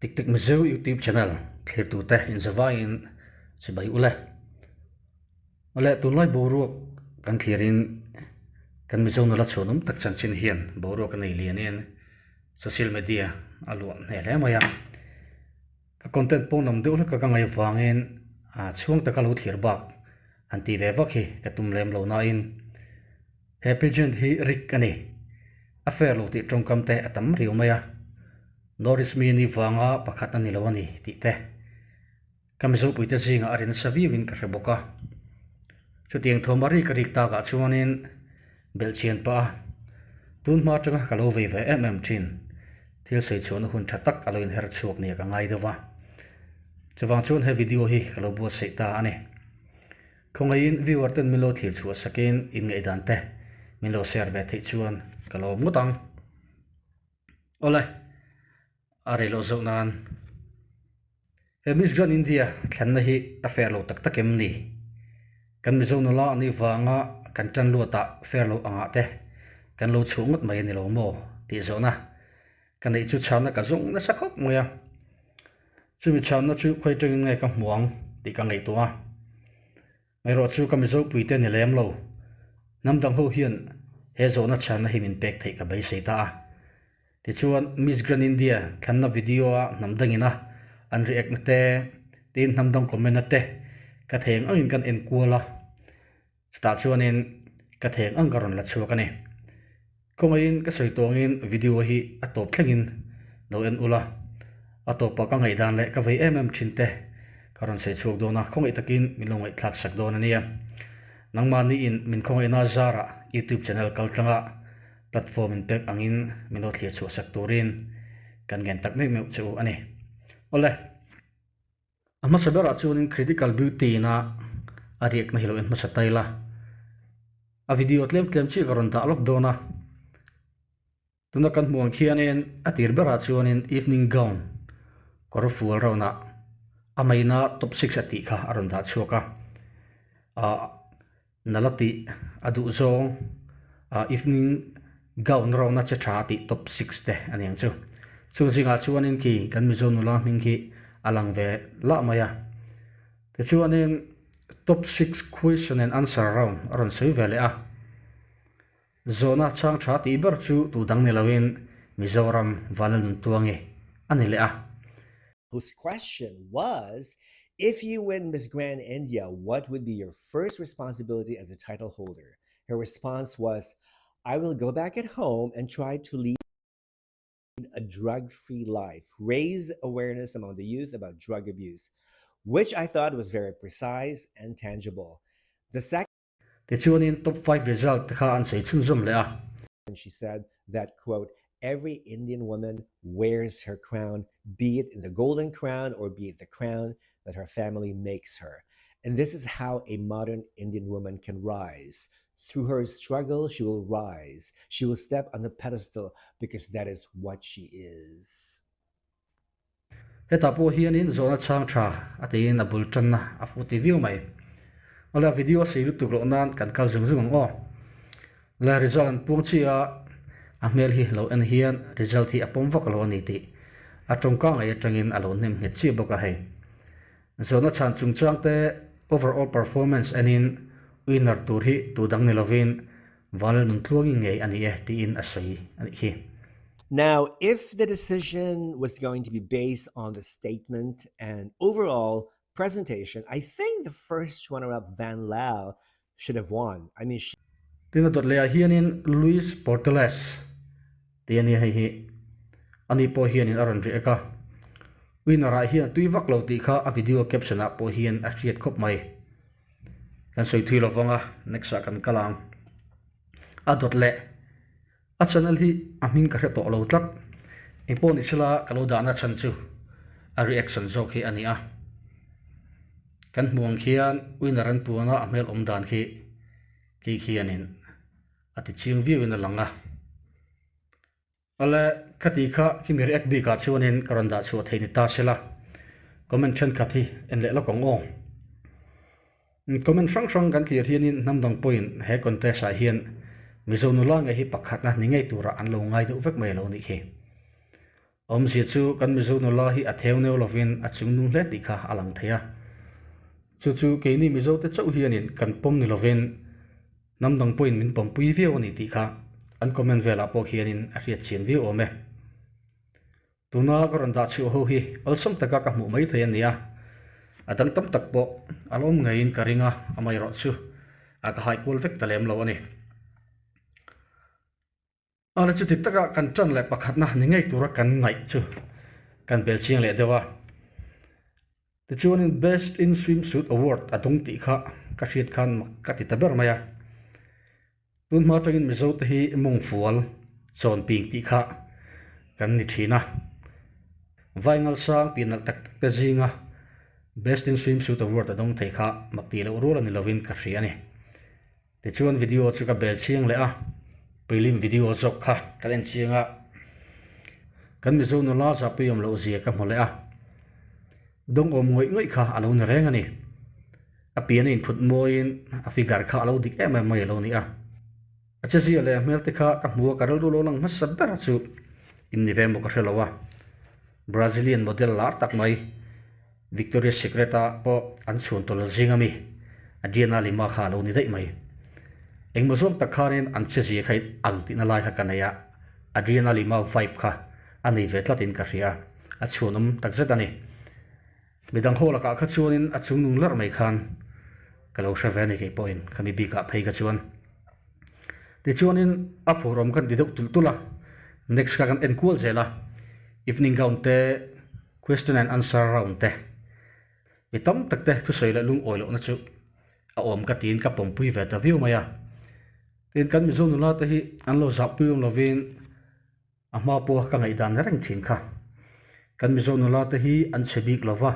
Tik Tik Mizo YouTube channel thlirtute inzavaiin chibai ule. Awle tunlai boruak kan thlirin kan Mizo nula chhuanawm tak chanchin hian boruak a nei lianin social media a luah hneh hle mai a. Ka content pawh nawm deuh hlek a ka ngaih vangin chhuang taka lo thlir bak han ti ve vak hi ka tum lem lo nain he pageant hi rik a ni. A fair lo tih tawngkam te a tam riau mai a, Norris mi ni vanga pakhat a ni lo a ni tih te ka Mizopuite zingah a ri nasa viauin ka hre bawk a. Chutiang thawm a rik a rik takah chuanin belhchian pah a, tun hma atanga ka lo vei ve em em thin. Thil sawi chhuahna hun tha tak a lo inher chhuak nia ka ngai deuh va. Chuvang chuan he video hi ka lo buatsaih ta a ni. Khawngaihin viewer ten min lo thlir chhuah sakin in ngaihdan te min lo share ve theih chuan ka lawm ngawt ang. Awle, a rei loh zawk nan he Miss Grand India thlanna hi a fair lo tak tak em ni? Kan Mizo nula a nih vanga kan tan luatah fair lo angah te kan lo chhuah ngawt mai a ni lo maw tih zawhna ka neih chu chhanna ka zawng nasa khawp mai a. Chumi chhanna chu khawi tangin nge ka hmu ang tih ka ngaihtuah a. Erawh chu ka Mizo puite ni lem lo. Hnam dang ho hian he zawhna chhanna hi min pek theih ka beisei ta a. Tichuan Miss Grand India thlanna video a hnam dangin a an react na te, tiin hnam dang comment na te ka theng angin kan en kual a. Chutah chuanin ka theng ang ka rawn la chhuak a ni. Khawngaihin ka sawi tawngin video hi a tawp thlengin lo en ula, a tawpah ka ngaihdan leh ka vei em em thin te ka rawn sawi chhuak dawn a, khawngaih takin min lo ngaihthlak sak dawn a nia. Nangmahniin min khawngaihna zarah YouTube channel kal tlanga platform in pek angin min lo thlir chhuah sak turin kan ngen tak meuh meuh che u a ni. Awle. A hmasa berah chuanin Critical Beauty ina a riakna hi lo en hmasa ta ila. A video tlem tlem chiah ka rawn dah lawk dawn a. Tuna kan hmuh ang khianin a tir berah chuanin evening gown kawr fual rawnah a maina top six a tih kha a rawn dah chhuak a. Ahh nala tih a duh zawng ah evening gown rawna che tha tih top six te a ni ang chu. Chung zingah chuanin khi kan Mizo nula hming khi a lang ve lah mai a. Tichuanin top six question and answer round a rawn sawi ve leh a. Zawhna chhang tha tih ber chu tu dang ni loin Mizoram Vanlalnuntuangi a ni leh a. Whose question was, If you win Miss Grand India, what would be your first responsibility as a title holder? Her response was, I will go back at home and try to lead a drug-free life, raise awareness among the youth about drug abuse, which I thought was very precise and tangible. The second Tichuanin top 5 result te kha an sawi chhunzawm leh a. And she said that, quote, every Indian woman wears her crown, be it in the golden crown or be it the crown that her family makes her. And this is how a modern Indian woman can rise. Through her struggle, she will rise. She will step on the pedestal because that is what she is. Hetah pawh hianin zawhna chhang tha a tiin a bul tanna a fuh ti viau mai. Awle a video a sei lutuk loh nan kan kal zung zung ang aw. Le result an puang chiah a, a hmel hi lo en hian result hi a pawm vak lo a ni tih a tawngka ngei atangin a lo hnem nghet chiah bawk a hei. Zawhna chhan chungchang te overall performance enin winner tur hi tu dang ni lovin Vanlal Nuntluangi ngei a ni e tiin a sawi a nih hi. Now, if the decision was going to be based on the statement and overall presentation, I think the first runner-up Van Lal should have won. I mean, she Tin a dawt lehah hianin Luis Portales tih a nia hei hi. Ani pawh hianin a rawn riak a. Winner ah hian a tui vak lo tih kha a video caption ah pawh hian a hriat khawp mai. Kan sawi thui lo vang a, next ah kan kal ang. A dawt leh a channel hi a hming ka hre tawh lo tlat. Engpawh ni sela ka lo dahna chhan chu a reaction zawk hi a ni a. Kan hmuh ang khian winner an puan a, a hmel awm dan khi kei khianin a ti chiang viauin a lang a. Awle, ka tih kha khimi react bikah chuanin ka rawn dah chhuah thei ni ta sela, comment thenkhat hi en leh lawk ang aw. Comment hrang hrang kan tlir hianin hnam dang pawhin he contest ah hian Mizo nula ngei hi pakhatna ni ngei turah an lo ngai deuh vek mai a lo nih khi. Awmzia chu kan Mizo nula hi a theu neu lovin a chungnung hle tih kha a lang thei a. Chu chu keini Mizote chauh hianin kan pawm ni lovin hnam dang pawhin min pawmpui viau a ni tih kha an comment velah pawh khianin a hriat chian viau awm e. Tuna ka rawn dah chhuah ho hi awlsam taka ka hmuh mai thei a ni a, a dang tam tak pawh a lawm ngeiin ka ring a, amaherawhchu a ka hai kual vek ta lem lo a ni. A le chuti taka kan tan leh pakhatna ni ngei tura kan ngaih chu kan bel chiang leh deuh a. Tichuanin Best in Swimsuit Award a dawng tih kha ka hriat khan mak ka ti ta ber mai a. Tun hma atangin Mizo te hi mawngfual chawn ping tih kha kan ni thin a. Vaingal sang pian nalh tak tak te zinga Best in Swimsuit Award a dawng thei kha mak tih loh rual a ni lovin ka hria a ni. Tichuan video chu ka bel chiang leh a, prelim video zawk kha ka en chiang a, kan Mizo nula zahpui awm loh zia ka hmu leh a, dawng awm ngawih ngawih kha a lo ni reng a ni. A pian a inphut mawiin a figure kha a lo dik em em mai a lo ni a. A chezia leh a hmel te kha ka hmu a, ka rilru lo lang hmasa ber a chu in ni ve maw ka hre lo a, Brazilian model lar tak mai. Victoria's Secret ah pawh an chhuan tawlh zing ami Adriana Lima kha a lo ni daih mai. Engmaw zawng tak khanin an che zia kha in ang tihna lai kha ka nei a, Adriana Lima vibe kha a nei ve tlatin ka hria, a chhuanawm takzet a ni. Midang ho lakah kha chuanin a chungnung larh mai khan ka lo hre ve a ni kei pawhin khami bikah phei kha chuan. Tichuanin a phur awm kan ti deuh tulh tulh a, next kha kan en kual zel a, evening gown te, Question and answer round te mi tam tak te thusawi leh lungawi lohna chu a awm ka tiin ka pawmpui ve ta viau mai a. Tin, kan Mizo nula te hi an lo zahpui awm lovin a hma pawha ka ngaihdan reng thin kha. Kan Mizo nula te hi an chhe bik lova,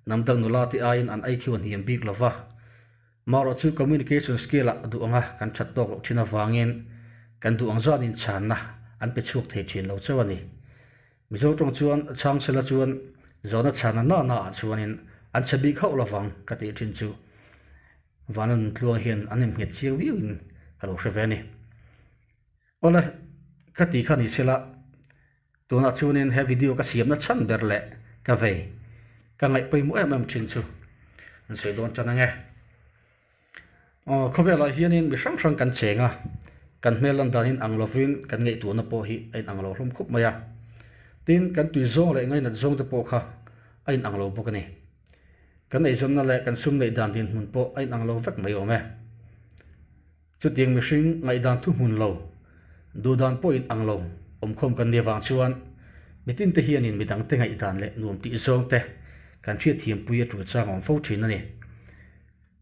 hnam dang nula te aiin an IQ a hniam bik lova. Marawh chu communication skill ah duh anga kan that tawk loh thin avangin kan duh ang zanin chhanna an pe chhuak thei thin lo chauh a ni. Mizo tawng chuan Chhangsela chuan zawhna chhana na na ah chuanin an chhe bik hauh lovang ka tih thin chu Vana Nuntluang hian an innghet chiang viau in ka lo hre ve a ni. Awle, ka tih kha ni sela tunah chuanin he video ka siamna chhan ber leh ka vei ka ngaih pawimawh em em thin chu an sawi dawn tan ange. Aw khawvelah hianin mi hrang hrang kan cheng a, kan hmel lan danin ang lovin kan ngaihtuahna pawh hi a inang lo hlawm khawp mai a. Tin, kan tui zawng leh ngainat zawng te pawh kha a inang lo bawk a ni. Kan eizawnna leh kan sum neih dan dinhmun pawh a inang lo vek mai awm e. Chutiang mihring ngaihdan thuhmun lo, duhdan pawh inang lo awmkhawm kan nih avang chuan mitin te hianin midangte ngaihdan leh nuam tih zawng te kan hriatthiampui a tul chang a awm fo thin a ni.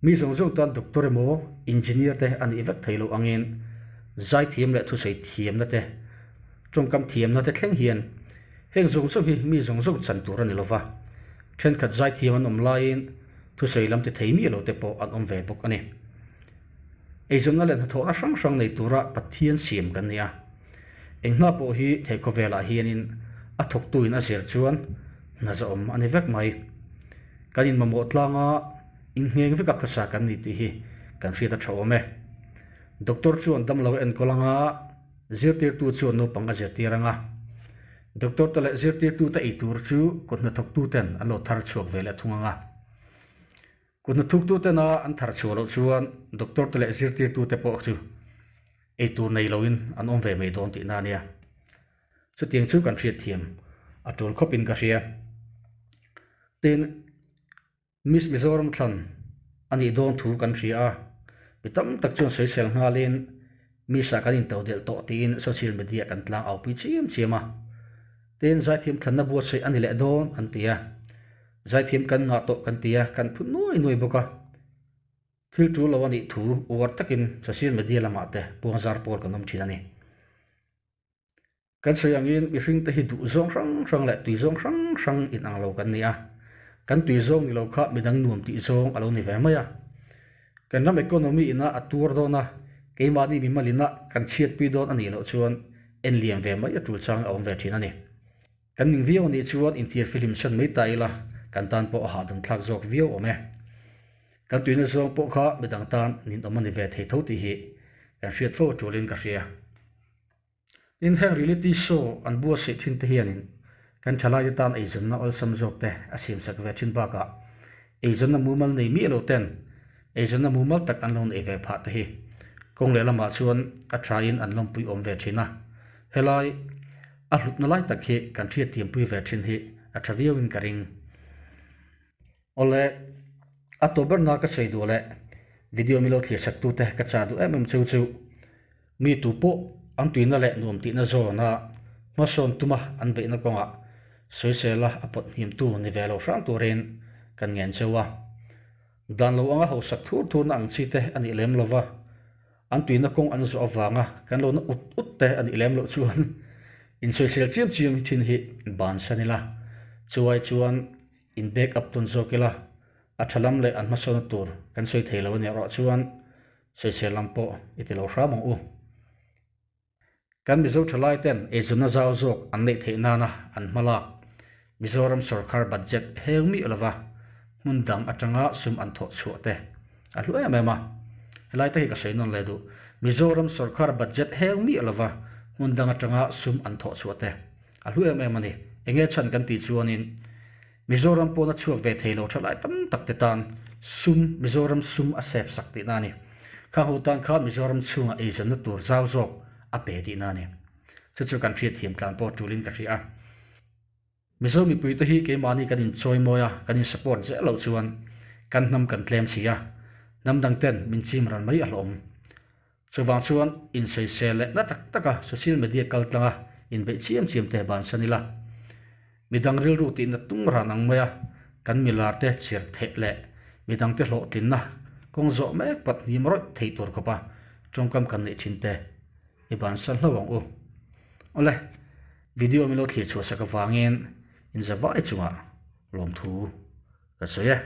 Mi zawng zawng tan doctor emaw engineer te a nih vek thei loh angin zaithiam leh thusawi thiamna te, tawngkam thiamna te thleng hian heng zawng zawng hi mi zawng zawng chan tur a ni lova, thenkhat zaithiam an awm laiin thusawi lam ti thei miah lo te pawh an awm ve bawk a ni. Eizawnna leh hnathawhna hrang hrang nei tura Pathian siam kan ni a, eng hna pawh hi thei khawvelah hianin a thawktuin a zir chuan hna zawhawm a ni vek mai. Kan inmamawh tlanga Inngeng veka khawsa kan ni tih hi kan hriat a tha awm e. Doctor chuan damlo a enkawl anga, zirtirtu chuan naupang a zirtir anga. Doctor te leh zirtirtu te ei tur chu kut hnathawktu ten an lo thar chhuak ve leh thung anga. Kut hnathawktu tena an thar chhuah loh chuan doctor te leh zirtirtu te pawh chu ei tur nei loin an awm ve mai dawn tihna a nia. Chutiang chu kan hriatthiam a tul khawpin ka hria. Tin. Miss Mizoram thlan a nih dawn thu kan hria a, mi tam tak chuan sawisel nghalin Miss ah kan into delh tawh tiin social media kan tlang au pui chiam chiam a. Tin, zaithiam thlanna buatsaih a ni leh dawn an ti a, zaithiam kan ngah tawh kan ti a, kan phut nuai nuai bawk a. Thil tul lo a nih thu uar takin social media lamah te puangzar pawl kan awm thin a ni. Kan sawi angin mihringte hi duh zawng hrang hrang leh tui zawng hrang hrang inang lo kan ni a, kan tui zawng ni lo kha midang nuam tih zawng a lo ni ve mai a. Kan ram economy ina a tuar dawn a, keimahni mimal ina kan chhiatpui dawn a nih loh chuan en liam ve mai a tul chang a awm ve thin a ni. Kan ning viau a nih chuan inthiar fihlim chhan mai ta ila kan tan pawh a hahdam thlak zawk viau awm e. Kan tuina zawng pawh kha midang tan ninawm a ni ve thei tho tih hi kan hriat fo a tulin ka hria. Tin, heng reality show an buatsaih thin te hianin Kan thalaite tan eizawnna awlsam zawk te a siamsak ve thin bakah eizawnna mumal nei miah lo ten eizawnna mumal tak an lo nei ve phah te hi kawng lehlamah chuan a thain an lawmpui awm ve thin a. Helai a hlutna lai tak hi kan hriatthiampui ve thin hi a tha viauin ka ring. Awle, a tawp berna ka sawi duh leh video milo thlir sak tute ka chah duh em em chu chu mi tu pawh an tuina leh nuam tihna zawna hmasawn tuma an beihna kawngah sawisela a pawt hniam tu ni ve lo hrang turin kan ngen cheu a. Dan lo anga hausak thur thurna ang chi te a nih lem lova, an tuina kawng an zawh avanga kan lo na ut ut te a nih lem loh chuan insawisel chiam chiam thin hi bansan ila, chuai chuan In back up tawn zawk ila, a tha lam leh an hmasawnna tur kan sawi thei lo a nih erawh chuan sawisel lam pawh i ti lo hram ang u. Kan Mizo thalai ten eizawnna zau zawk an neih theih nana an hma lak Mizoram sorkar budget heng miah lova hmun dang atanga sum an thawh chhuah te a hlu em em a. Helai te hi ka sawi nawn leh duh. Mizoram sorkar budget heng miah lova hmun dang atanga sum an thawh chhuah te A hlu em em a ni. Enge chhan kan tih chuanin Mizoram pawna chhuak ve thei lo thalai tam tak te tan sum, Mizoram sum a save sak tihna a ni. Khang ho tan khan Mizoram chhungah eizawnna tur zau zawk a pe tihna a ni. Chu chu kan hriatthiam tlan pawh tulin ka hria a. Mizo mipui te hi keimahni kan inchawi mawi a, kan in support zel loh chuan kan hnam kan tlem si a, hnam dang ten min chim ran mai a hlawm. Chuvang chuan insawisel leh na tak taka social media kal tlanga inbeih chiam chiam te bansan ila, midang rilru tihna tum ran ang maia kan milar te chir theh leh midang te hlawhtlinna kawng zawh mek pat hnim rawih thei tur khawpa tawngkam kan neih thin te i bansan hlauh ang u. Awle, video min lo thlir chhuah sak avangin inzavai chungah lawmthu ka sawi e.